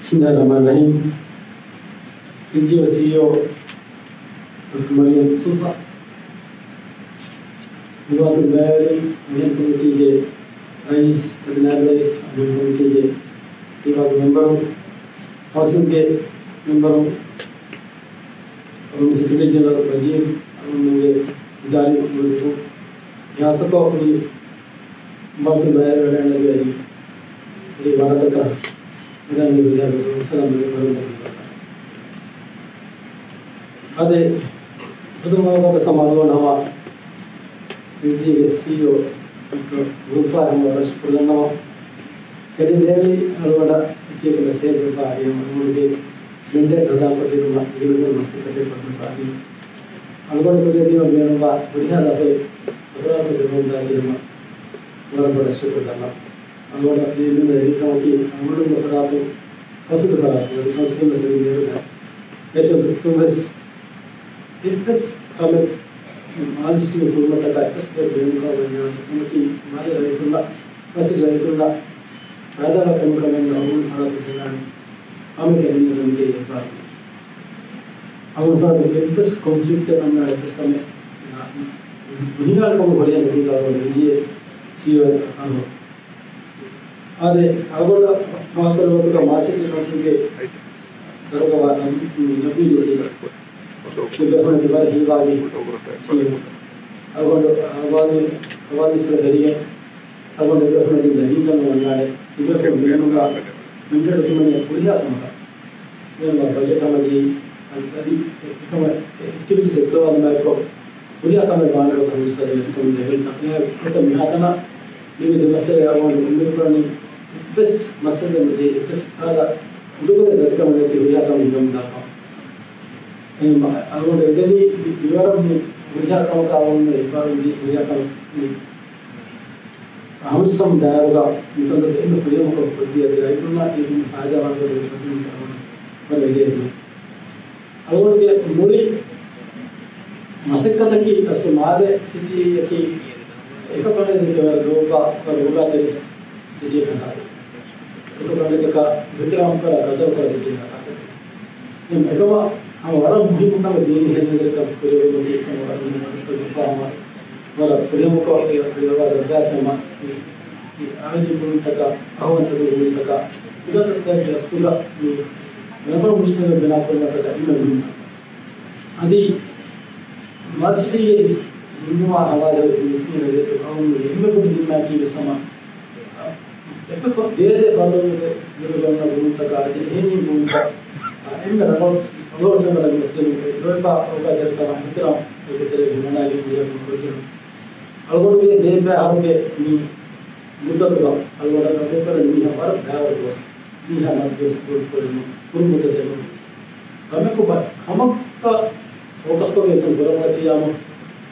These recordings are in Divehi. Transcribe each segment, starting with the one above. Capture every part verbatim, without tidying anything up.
بسم الله الرحمن الرحيم. އެމްޖީއޭ ސީއީއޯ ޑޮކްޓަރ މަރިޔަމް ޒުލްފާ، މި ވާހަކަ ބައިވެރިން، އަމިއްލަ ކޮމިޓީގެ ރައީސް އަދި ނާއިބު ރައީސް، އަމިއްލަ ކޮމިޓީގެ ދިވާގެ މެމްބަރުން، ކައުންސިލްގެ މެމްބަރުން، އަދި ސެކްރެޓަރީ ޖެނެރަލް ވަޒީރު، އަޅުގަނޑުގެ އިދާރީ މުވައްޒަފުން، ޚާއްޞަކޮށް މި މަރުތު ބައިވެރިވެވަޑައިގަންނަވާ އަދި އެ ވަރަދަކަށް ވަޑައިގަންނަވާ ސަލާމް އަލައިކުމް ވަރަޙްމަތުﷲ ވަބަރަކާތުހު. އާދެ، އަދި މަރުތު ސަމާލުވަން ހަމަ އެމްޖީއޭގެ ސީއީއޯ ޑޮކްޓަރ ޒުލްފާ ހަމަ ރަށް ކުރަންނަވާ. ކެޑިނޭޅި އަޅުގަނޑަށް އެކިއެކަނި ސޭދުފާ އަރިހަމަ އަޅުގަނޑުގެ މެންޑޭޓް ހަދާކޮށްދިނުމަށް ގިނަގުނަ މަސައްކަތެއް ކޮށްދެފާ އަދި އަޅުގަނޑު ކުރިއަށް ދިނުމަށް ބޭނުންވާ ހުރިހާ ލަފަތް ތަކުރާރުކޮށްދެއްވަމުންދާތީ ހަމަ ވަރަށް ބޮޑަށް ޝުކުރު ދަންނަވަން. އަޅުގަނޑަށް ދިނުމަށް އެނގި ކަމަކީ އަޅުގަނޑުގެ ފަރާތުން ކައުންސިލްގެ ފަރާތުން އަދި ކައުންސިލްގެ މަސައްކަތް މޭރުގެ އެއްވެސް ކަމެއް މާލެ ސިޓީގެ ކުރުމަށްޓަކާ އެއްވެސް ބޭނުންކަމެއް ނެތް. ކަމަކީ މާލޭ ރައްޔިތުންނަށް، މާލެ ސިޓީ ރައްޔިތުންނަށް ފައިދާވާ ކަމެއް ކަމެއް ނޫން. އަޅުގަނޑު ފަރާތުން ފެންނާނީ ހަމައެކަނި އެންމެ ނަމިގެ އެއްބާރު. އަޅުގަނޑު ފަރާތުން އެއްވެސް ކޮންފްލިކްޓެއް އަންނާނެ އެއްވެސް ކަމެއް ނުހިނގާނެ ކަމަށް ހުރިހާ ނުދީ އަޅުގަނޑު އެމްޖީއޭ ސީއީއޯ އަހަރު. އާދެ، އަޅުގަނޑަށް ވާހަކަ ކުރި ގޮތުގަ މާލެ ސިޓީ ކައުންސިލްގެ ދަރުގަވާ ނަބް-، ނަބްލީޑީސީ ތިބޭފުޅުން ތިބަރަށް ހީވާގި ޓީމު. އަޅުގަނޑު ހަވާލު-، ހަވާލުވެސް ފެށިގެން އަޅުގަނޑު ތިބޭފުޅުން އަދި ޔަގީންކަން ވަންނާނެ. ތިބޭފުޅުން ބޭނުންވާ މެންޑޭޓް އުފުމެއް ހުރިހާ ކަމަކަށް ބޭނުންވާ ބަޖެޓް ހަމަޖެހި އަދި، އަދި އެކަމަށް އެކްޓިވިޓީސް އެއްކުރައްވާލުމާއެކު ހުރިހާ ކަމެއް ވާނެ ގޮތަށް ހަމަޖައްސާދޭނެ ކަމުގެ އެހެންކަން. އެއާ ގޮތަށް މިހާތަނަށް މި ދެ މަސްތެރޭ އަޅުގަނޑު އުއްމީދު ކުރަނީ އެއްވެސް މައްސަލައެއް މަޖެހި އެއްވެސް ކަހަލަ އުނދަގުލެއް ނެތިކަމެއް ނެތި ހުރިހާ ކަމެއް ހިނގަމުންދާކަމަށް. އެހެން އަޅުގަނޑު އެދެނީ މި-، މިވަރަށް މި ހުރިހާ ކަމަކަށް އަޅުގަނޑު އެއްބާރުލީ ހުރިހާ ކަމެއް މި ހަމަޖައްސަމުން ދާއިރުގަ މިކަންތައްތައް އެންމެ ކުރިއަށް ކޮށްދީ އަދި ރައްޔިތުންނަށް އޭގެ ފައިދާ ވާން ގޮތަށް ވަރަށް ވެދޭ. އަޅުގަނޑުގެ މުޅި މަސައްކަތަކީ އަސްލު މާލެ ސިޓީއަކީ އެކަކު ކަނޑެއް ދެކެ ވަރަށް ދޯބާ ވަރަށް ރުޅާތެރި ސިޓީއެއް ހަދާ. އެކަކު ކަނޑަކަށް އިޙްތިރާމް ކުރާ ޤަދަރު ކުރާ ސިޓީއެއް ހަދާ. އެހެން އެކަމަށް ހަމަ ވަރަށް މުހިއްމު ކަމެއް ދީނީ ހެދުންތެރިކަން ކުރިއަށް އެކަމަށް ވަރަށް މުހިއްމު ކަމެއް ފަހުމަށް ވަރަށް ފުރިހަމަކޮށް އެ އަދިވަޑާ ދައްވާފައިމަ މި، މި އާއިލީ ގުޅުންތަކާ، އަހުވަންތަކުގެ ގުޅުންތަކާ، މިކަންތައްތަކުގެ އަސްލުގަ މި ރަނގަޅު މުޖްތަމަޢެއް ބިނާކުރުމަށްޓަކާ އެންމެ މުހިއްމު. އަދި މާލެ ސިޓީގެ އިސް ހިންގުމާ ހަވާލުވެ މިސްކިތް ރައްޔިތުން އަޅުގަނޑުގެ އެންމެ ބޮޑު ޒިންމާއަކީ ވެސް ހަމަ އެކަކު ދޭދޭ ފަރުދުންގެ ދުރުގަންނަ ގުޅުންތަކާ އަދި އެހެނި ގުޅުންތައް އެންމެ ރަނގަޅު ރަނގަޅު ފެންވަރަށް ގޮސްދިނުން އެ ދޮރުބާ އޯގާތެރިކަމާ އިޙްތިރާމް އޭގެ ތެރޭގަ ހިމަނާގެން މި ކުރިއަށް ކުރިއަށް ކުރިއަށް. އަޅުގަނޑުގެ ދޭއްބައި އަހަރުގެ މި މުއްދަތުގަ އަޅުގަނޑަށް ގަބޫލުކުރަނީ މީހާ ވަރަށް ބައިވަރު ދުވަސް، މީހާ މަދު ދުވަސް ގުޅުންތެރިން ކުރިމަތި ދެމުން. ކަމަކު ބަ-، ކަމަކަށް ފޯކަސްކޮށްގެން ކުރަމުން ފިޔާމު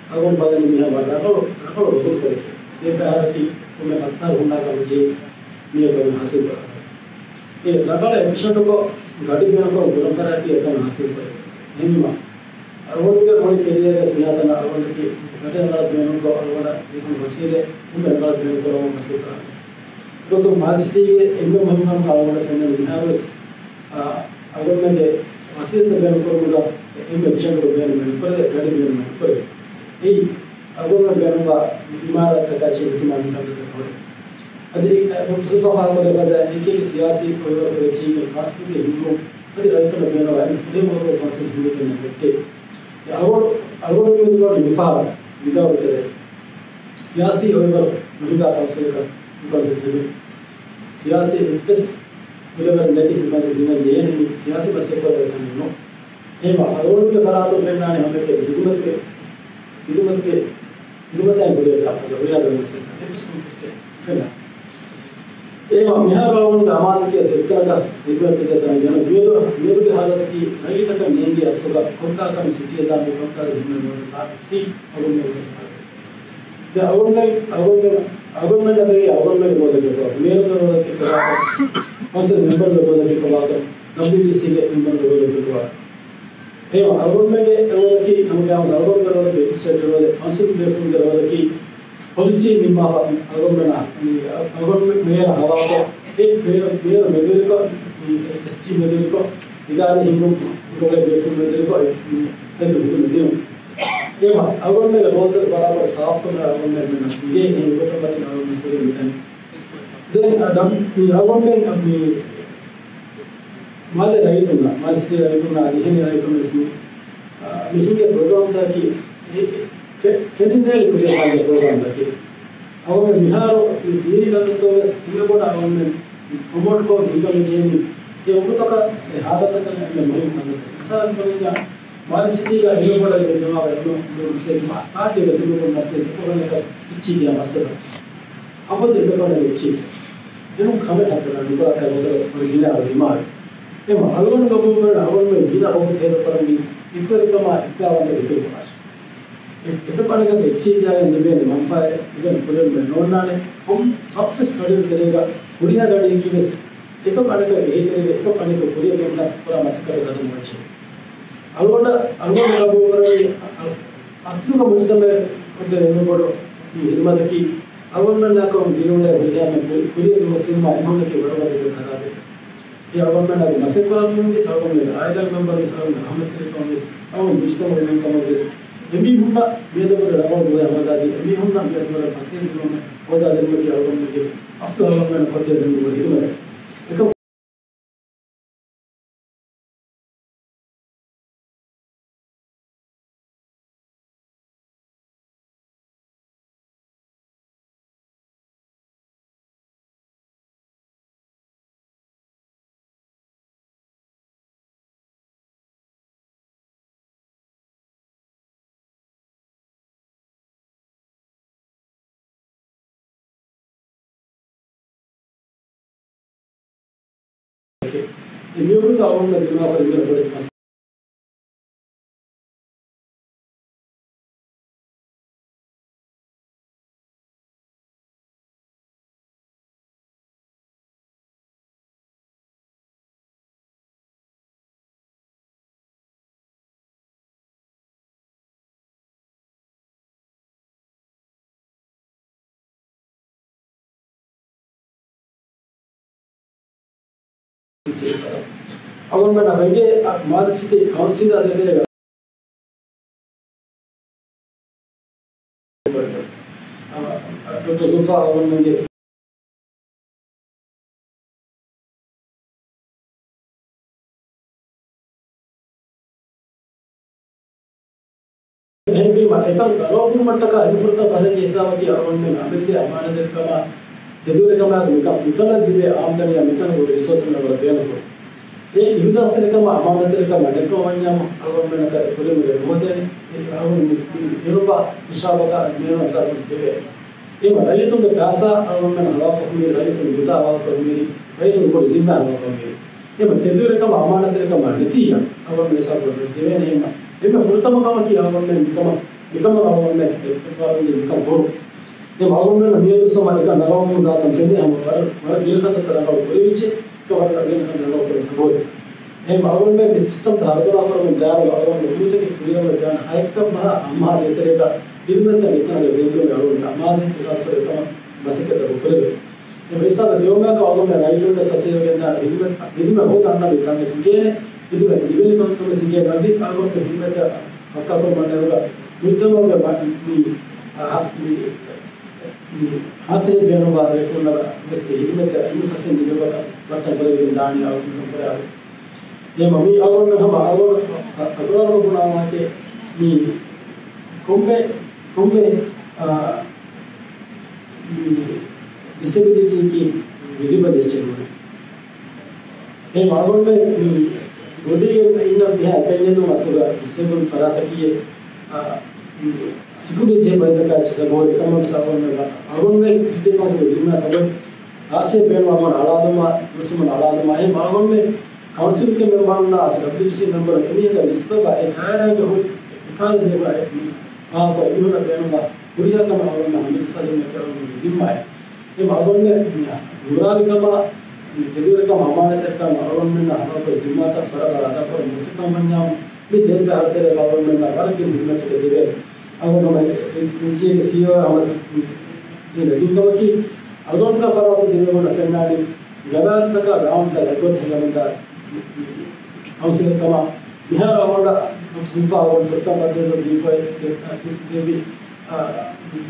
އަޅުގަނޑު ބަލަނީ މީހާ ވަރަށް ރަނގަޅު، ރަނގަޅު ވަގުތުކޮޅެކޭ. ދޭއްބައި އަހަރަކީ ކޮންމެ ފަސް އަހަރު ހުންނާކަށް ނުޖެހި މީހަކަށް ހާސިލް ކުރާނެ. އެ ރަނގަޅު އެފިޝަންޓުކޮށް ގަޑި ބޭނުންކޮށް ގުޅަން ފަރާތީ އެކަން ހާސިލް ކުރެވޭ. އެހެންވީމަ، އަޅުގަނޑުގެ މުޅި ކެރިއަރގަސް މިހާތަނަށް އަޅުގަނޑަކީ ގަޑި ރަނގަޅަށް ބޭނުންކޮށް އަޅުގަނޑަށް ދިނުން ވަސީލަތް އެންމެ ރަނގަޅަށް ބޭނުންކުރަމުން މަސައްކަތް ކުރާނެ. އެގޮތުން މާލެ ސިޓީގެ އެންމެ މުހިންމު ކަމަކަށް އަޅުގަނޑަށް ފެންނަނީ މިހާރުވެސް، އާ، އަޅުގަނޑުމެންގެ ވަސީލަތްތައް ބޭނުންކުރުމުގަ އެންމެ އެފިޝަންޓުކޮށް ބޭނުން ކުރެވޭ، ގަޑި ބޭނުން ކުރެވޭ. އެއީ އަޅުގަނޑުމެން ބޭނުންވާ އިމާރާތްތަކާ އެއްޗެއް ހިތުމާ މިކަންތައް ކުރޭ. އަދި އެ، އެ، މުސްތަފާ ފާހަގަކުރެވޭ ފަދަ އެކި އެކި ސިޔާސީ ހޮވިވަރުތަކެއް ޗީގެން ކައުންސިލްގެ ހިންގުން އަދި ރައްޔިތުންނަށް ބޭނުންވާ އެންމެ ފުރިހަމަ ގޮތުގަ ކައުންސިލް ހިންގިގެން އެއް ވަގުތެއް. އަޅުގަނޑު، އަޅުގަނޑު މި މިދުވަހު މިފަހަރު މިދައުރުތެރޭ ސިޔާސީ ހޮވިވަރު ނުހިނގާ ކައުންސިލަކަށް މި ކައުންސިލް ހެދުން. ސިޔާސީ އެއްވެސް ހުރިހަވަރެއް ނެތި މި ކައުންސިލް ހިނގަން ޖެހޭނެ މި ސިޔާސީ ބަސް އެއްކޮށް އޮތް ތަނެއް ނޫން. އެހެންވީމަ، އަޅުގަނޑުގެ ފަރާތުން ފެންނާނެ ހަމައެކަނި ހިދުމަތުގެ، ހިދުމަތުގެ، ހިދުމަތާއި ހުރިހާ ހުރިހާ ބޭނުން ފެންނާނެ. އެއްވެސް ކޮންފްލިކްޓެއް ނުފެންނާނެ. އެހެންވީމަ، މިހާރު އަޅުގަނޑުގެ އަމާޒަކީ އެއްތަނަކަށް ހިދުމަތް ދޭތަނެއް ގެނަ މިއަދު، މިއަދުގެ ހާލަތަކީ ރައްޔިތަކަށް ނޭނގޭ އަސްލުގަ ކޮންތާކަމެއް ސިޓީއަށް ދާން މި ކޮންތާކަށް ހިމެނޭ ނޯޓަށް ދާން އެއީ އަޅުގަނޑުމެން ދެ އަޅުގަނޑުމެން، އަޅުގަނޑުމެން، އަޅުގަނޑުމެން ލަބެގެ އަޅުގަނޑުމެންގެ ރޯލަކީ ކޮބާކަން، މޭޔަރުގެ ރޯލަކީ ކޮބާކަން، ކައުންސިލް މެމްބަރުގެ ރޯލަކީ ކޮބާކަން، ޑަބްލިއުޑީސީގެ މެމްބަރުގެ ރޯލަކީ ކޮބާކަން. އެހެންވީމަ، އަޅުގަނޑުމެންގެ ރޯލަކީ ހަމަ ގާމްސް އަޅުގަނޑުގެ ރޯލަކީ އެޑްމިނިސްޓްރޭޓިވް ރޯލެއް، ކައުންސިލް ބޭފުޅުންގެ ރޯލަކީ ޕޮލިސީ ނިންމާފަ އަޅުގަނޑުމެންނާ، މި އަޅުގަނޑު މޭޔަރ ހަވާކޮށް، އެ މޭޔަރ، މޭޔަރ މެދުވެރިކޮށް، އެސްޖީ މެދުވެރިކޮށް، އިދާރީ ހިންގުން ގޮޅޭ ބޭފުޅުން މެދުވެރިކޮށް އެ ރައްޔިތުން ހިދުމަތް ދިނުން. އެމަ އަޅުގަނޑުމެންގެ ރޯދަ ބަރާބަރަށް ސާފުކަމާ އަޅުގަނޑުމެން އިނގޭ އެހެން ގޮތަށް މަތިން އަޅުގަނޑު ކުރިޔަށް މިދަނީ. ދެން އަ، ޑަމް-، މި އަޅުގަނޑުމެން މި މާލެ ރައްޔިތުންނާ، މާލެ ސިޓީ ރައްޔިތުންނާ އަދި އެހެނި ރައްޔިތުން ވެސް މި، އ، މި ހިނގޭ ޕްރޮގްރާމްތަކަކީ އެ، އެ، ކެ-، ކެނޑިން ރޭލި ކުރިޔަށް ކާންޖެހޭ ޕްރޮގްރާމްތަކެއް. އަޅުގަނޑު މިހާރު މި ދިވެހި ކަންތައްތަކުން ވެސް ހިނގަބޮޑަށް އަޅުގަނޑުމެން ޕްރޮމޯޓްކޮށް ހިނގަމުންޖެހެނީ އެ އުނގުތަކަށް އެ ހާލަތަކަށް އެންމެ މުހިންމު ކަންތައްތަކެއް. މިސާލަކަށް ބުނަންޏާ، މާލެ ސިޓީގަ ހިނގަބޮޑަށް އެ ދިމާވެ އެންމެ މުހިންމު މައްސަލައެއް، މާ-، މާތިވެސް އެންމެ މުހިންމު މައްސަލައެއް އެކަކަށް އެއްޗެހި ގިޔަ މައްސަލަ. އަބަދު އެކަކަށް އެއްޗެހި އެނޫން ކަމެއް ހައްދަނާ ނުކުރާ ކައި ގޮތަކަށް ވަރަށް ގިނަ ދިމާވެ. އެމަ އަޅުގަނޑު ގަބޫލުކުރަން އަޅުގަނޑުމެން ގިނަ ވަގުތު ހޭދަކުރަންވީ އެކުވެރިކަމާ އެއްބައިވަންތަ ގެތެއް ކުރާށޭ. އެ-، އެކަކު އަނެކަކަށް އެއްޗެހި ޖާގައިން ލިބޭނެ މަންފާއެއް ލިބެން ކުރެވުމެއް ނޯންނާނެ. ކޮން ސައްވީސް ގަޑިއިރު ތެރޭގަ ހުރިހާ ގަޑިއަކީ ވެސް އެކަކު އަނެކަކަށް އެހީތެރިވެ އެކަކު އަނެކަކު ކުރިއަށް ގެންދާ ކުރާ މަސައްކަތަށް ހަދަން އޮވެއްޖެ. އަޅުގަނޑަށް، އަޅުގަނޑު ގަބޫލުކުރަނީ އަ-، އަސްލުގަ މުޖްތަމަޢަށް ކޮށްދޭ އެންމެ ބޮޑު މި ހިދުމަތަކީ އަޅުގަނޑުމެންނާ ކޮށް ދިރިއުޅޭ ހުރިހާ މީހުން ކުރި-، ކުރިއަށް ގެންގޮސްދިނުމާ އެމީހުންނަކީ ވަރުގަދަ ދެކެ ހަދާދޭ. އެ އަޅުގަނޑުމެންނާގެ މަސައްކަތްކުރާ މީހުން ވެސް، އަޅުގަނޑުމެންގެ އާއިލާގެ މެމްބަރުން ވެސް، އަޅުގަނޑުމެން ވިސްނަމުން އެ މީހުން، އަޅުގަނޑު މުޖްތަމަޢުގެ މީހުން ކަމަށް ވެސް، އެމީހުންނަށް މިއަދުވަރު ރަނގަޅު ދުވަހެއް ހަމަދާދީ، އެމީހުންނަށް މިއަދުވަރަށް ފަސޭހަ ދިނުމަށް ހޯދާދިނުމަކީ އަޅުގަނޑުމެންގެ އަސްލު އަޅުގަނޑުމެންނަށް ކޮށްދޭ މެންބަރު ހިދުމަތެއް. އެކަމަކު މިވަގުތު އަޅުގަނޑުމެން ދިމާވާ ފަރިމަން ބޮޑެތި މަސައްކަތް. އަޅުގަނޑުމެންނަށް ވެގެ މާލެ ސިޓީ ކައުންސިލާ ދެކެ ޑޮކްޓަރ ޒުލްފާ އަޅުގަނޑުމެންގެ އެހެންވީމަ، އެކަން ރަނގަޅުކުރުމަށްޓަކާ އެންމެ ފުރަތަމަ ފަހަރެއްގެ ހިސާބަކީ އަޅުގަނޑުމެން އަމިއްލަ އަމާނަތްތެރިކަމާ ތެދުވެރިކަމާއެކު މިކަން މިތަނަށް ލިބޭ އާމްދަނީއާ މިތަނުގެ ރިސޯސް ވަރަށް ބޭނުންކުރުން. އެ އިހުލާސްތެރިކަމާ އަމާނަތްތެރިކަމާ ނެތްކަމަށް ވަންޏާމު އަޅުގަނޑުމެންނަކަށް އެ ކުރިން ނުދެވޭނެ. އެ އަޅުގަނޑު މި، މި، މި އެރުބާ މިޝާބަކާ މިއެރު ހިސާބުން ދެވޭ. އެމަ ރައްޔިތުންގެ ފައިސާ އަޅުގަނޑުމެން ހަވާލުކޮށް މި ރައްޔިތުން ގޮތާ ހަވާލުކޮށް މި ރައްޔިތުން ކޮޑު ޒިންމާ ހަވާލުކޮށް މި އެމަ ތެދުވެރިކަމާ އަމާނަތްތެރިކަމާ ނެތިއްޔާ އަޅުގަނޑު ހިސާބު ދެވޭނެ. އެމަ އެމަ ފުރަތަމަ ކަމަކީ އަޅުގަނޑުމެން މިކަމަށް، މިކަމަށް އަޅުގަނޑުމެން އެ، އެ ޕާރުން ދިން މިކަން ކުރުން. އެމަ އަޅުގަނޑުމެން މިއަދު ސަމާ އެކަން ރަނގަޅުކުރުން ދާތަން ފެނޭ ހަމަ ވަރަށް، ވަރަށް ގިނަ ކަންތައްތައް ރަނގަޅު ކުރެވިއްޖެ. އެކަ ވަރަށް ގިނަ ކަންތައް ރަނގަޅު ކުރެވި ސަބަބު. އެމަ އަޅުގަނޑުމެން މި ސިސްޓަމް ހަރުދަނާ ކުރަމުން ދާއިރު އަޅުގަނޑު އުއްމީދަކީ ކުރިއަށް ދާން ހައެއްކަން މަހާ އަމާ ދޭތެރޭގަ ހިދުމަތްތައް ނިކަން ގެންދުން އަޅުގަނޑު އަމާޒެއް އެކަން ކުރެވި ކަމަށް މަސައްކަތްތައް ކުރެވޭ. އެ ހިސާބަށް ދިޔުމަކަށް އަޅުގަނޑު ރައްޔިތުންގެ ފަސޭހަވެގެންދާނެ ހިދުމަތް، ހިދުމަތް ހޯދަންނަ މި ތަންވެސް ހިނގޭނެ، ހިދުމަތް ލިބެނި ކަންކަމެއް ހިނގޭ ނަދީ އަޅުގަނޑު ހިދުމަތަށް ފައްކާކޮށް މަންނަވަގަ މުޖްތަމަޢުގެ މަ-، މި، އަ، މި، މި ހާއްސަ ބޭނުންވާ ބޭފުޅުންނަށް ވެސް އެ ހިދުމަތަށް އެންމެ ފަސޭހަ ލިބޭ ގޮތަށް ބައްޓަން ކުރެވިގެން ދާނީ އަޅުގަނޑު ކުރާ. އެހެންވީމަ މި އަޅުގަނޑު ހަމަ އަޅުގަނޑު ތަކުރާރު ބުނާ ވާހަކަ މި ކޮންމެ، ކޮންމެ، އާ، މި ޑިސެބިލިޓީއަކީ ވިޒިބަލް އެއްޗެއް ނޫނޭ. އެހެން އަޅުގަނޑުމެން މި ގޮނޑީގެ އިންނަ މިހާ އެކަންޏެއް ނޫން އަސްލުގަ ޑިސޭބަލް ފަރާތަކީ، އާ، މި ސިކިއުރިޓީ ޖެހޭ ބައިތަކާ އެއްޗެއް ސަބަބު އެކަމަށް ސަބަބު އަޅުގަނޑުމެން ސިޓީ ކައުންސިލްގެ ޒިންމާ ސަބަބު ހާއްސަ ބޭނުން އަޅުގަނޑު އަޅާލުމާ، ދުވަސްވަނަ އަޅާލުމާ، އެހެން އަޅުގަނޑުމެން ކައުންސިލްގެ މެމްބަރުންނާ އަސް ޑަބްލިއުޑީސީ މެމްބަރުން އެމީހުންގެ ނިސްބަތްވާ އެ ދާއިރާގެ ހުރި އެކާލަ ބޭފުޅާ މި ފާހަގަކޮށް އެމީހުންނަށް ބޭނުންވާ ހުރިހާ ކަމެއް އަޅުގަނޑުމެން ހަމަޖައްސާދިނުމަކީ އަޅުގަނޑުމެންގެ ޒިންމާއެއް. އެހެން އަޅުގަނޑުމެން މި ނުރާލިކަމާ، މި ތެދުވެރިކަމާ، އަމާނަތްތެރިކަމާ އަޅުގަނޑުމެންނަށް ހަވާލުކުރި ޒިންމާތައް ވަރަށް ވަރަށް އަދާކުރަން މުސްލިކަން ވަންޏާމު، މި ދޭއްވާ ހަރުތެރޭގަ އަޅުގަނޑުމެންނަށް ވަރަށް ގިނަ ހިދުމަތްތަކެއް ދެވޭނެ. އަޅުގަނޑު ހަމަ އެ، އެ، އެމްޖީއޭގެ ސީއީއޯ ހަމަ ދެން ލެގިން ކަމަކީ، އަޅުގަނޑުގެ ފަރާތުން ދެމެވުނަ ފެންނާނީ، ގަވާއިދުތަކާ ގާނޫނުތައް އެއްގޮތަށް ހިނގަމުންދާ ކައުންސިލެއް ކަމަށް މިހާރު އަޅުގަނޑަށް ސުލްފާ އަޅުގަނޑު ފުރަތަމަ ބައްދަލުވެ ދީފައި ދެ-، ދެއްވި، އާ،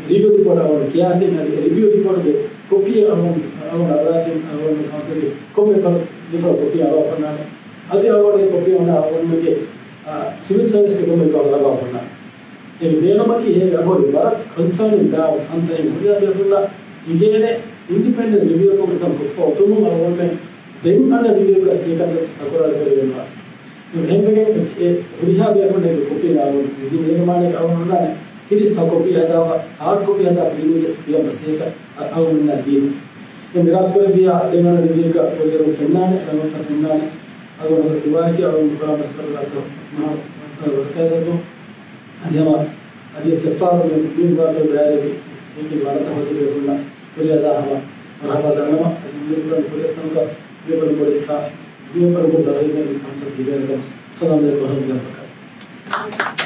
ރިވިއު ރިޕޯޓް އަޅުގަނޑު ކިޔާފިން، އަދި ރިވިއު ރިޕޯޓްގެ ކޮޕީ އަޅުގަނޑު، އަޅުގަނޑު އަޅުވާފިން، އަޅުގަނޑު ކައުންސިލްގެ ކޮންމެ ފަޅަ-، މިފަޅަ ކޮޕީ އަޅުވާފަންނާނެ. އަދި އަޅުގަނޑު ކޮޕީ އޮންނަ އަޅުގަނޑުގެ، އާ، ސިވިލް ސަރވިސްގެ ކޮންމެ ފަޅަ އަޅުވާފަންނާނެ. އެ ބޭނުމަކީ އެ އަބޮރި ވަރަށް ކޮންސާނިން ދާ ކަންތައް ހުރިހާ ބޭފުޅުންނަށް އިނގޭނެ އިންޑިޕެންޑެންޓް ރިވިއުއަކުން އެކަން ކޮށްފަ އޮތުމުން އަޅުގަނޑުމެން ދެން އަންނަ ރިވިއުގަ އެ ކަންތައް ތަކުރާރު ކުރެވެންވާ. އެހެންވެގެން އެ ހުރިހާ ބޭފުޅުން އެ ކޮޕީ ނާޅު މިދިން އޭގެ މާނައަކީ އަޅުގަނޑު އޮންނާނެ ތިރީސް ހަ ކޮޕީ ހަދާފަ، ހާޑް ކޮޕީ ހަދާފަ ދިނުމުގެ ސިޕިއަށް ބަސޭކަ އަޅުގަނޑުމެންނާ ދީފަ. އެ މިރާތު ކުރެއްވިޔާ ދެން އަންނަ ރިވިއުގަ ކުރިއެރުން ފެންނާނެ، ރަނގަޅުތައް ފެންނާނެ. އަޅުގަނޑު ދުވާއެކޭ އަޅުގަނޑު ކުރާ މަސައްކަތުގަ އަތޮޅު މަހަށް ވަރަކައިދެއްވުން. އަދި ހަމަ އަދި ސެފާރު މި މި ވާތު ބައިވެރި އެކި ވަނަތަ ހޮދި ބޭފުޅުންނަށް ކުރިއަދާ ހަމަ މަރުހަބާ ދަންނަވަން. އަދި އުއްމީދު ކުރަން ކުރިއަށް ތަނުގަ ބޭފުޅުން ބޮޑެތިކާ ބޭފުޅުން ބޮޑު ދަރަޖައެއް މި ކަންތައް ދީވޭނެ ކަމަށް. ސަލާމް އަލައިކުމް ވަރަހްމަތުﷲ ވަބަރަކާތުހު.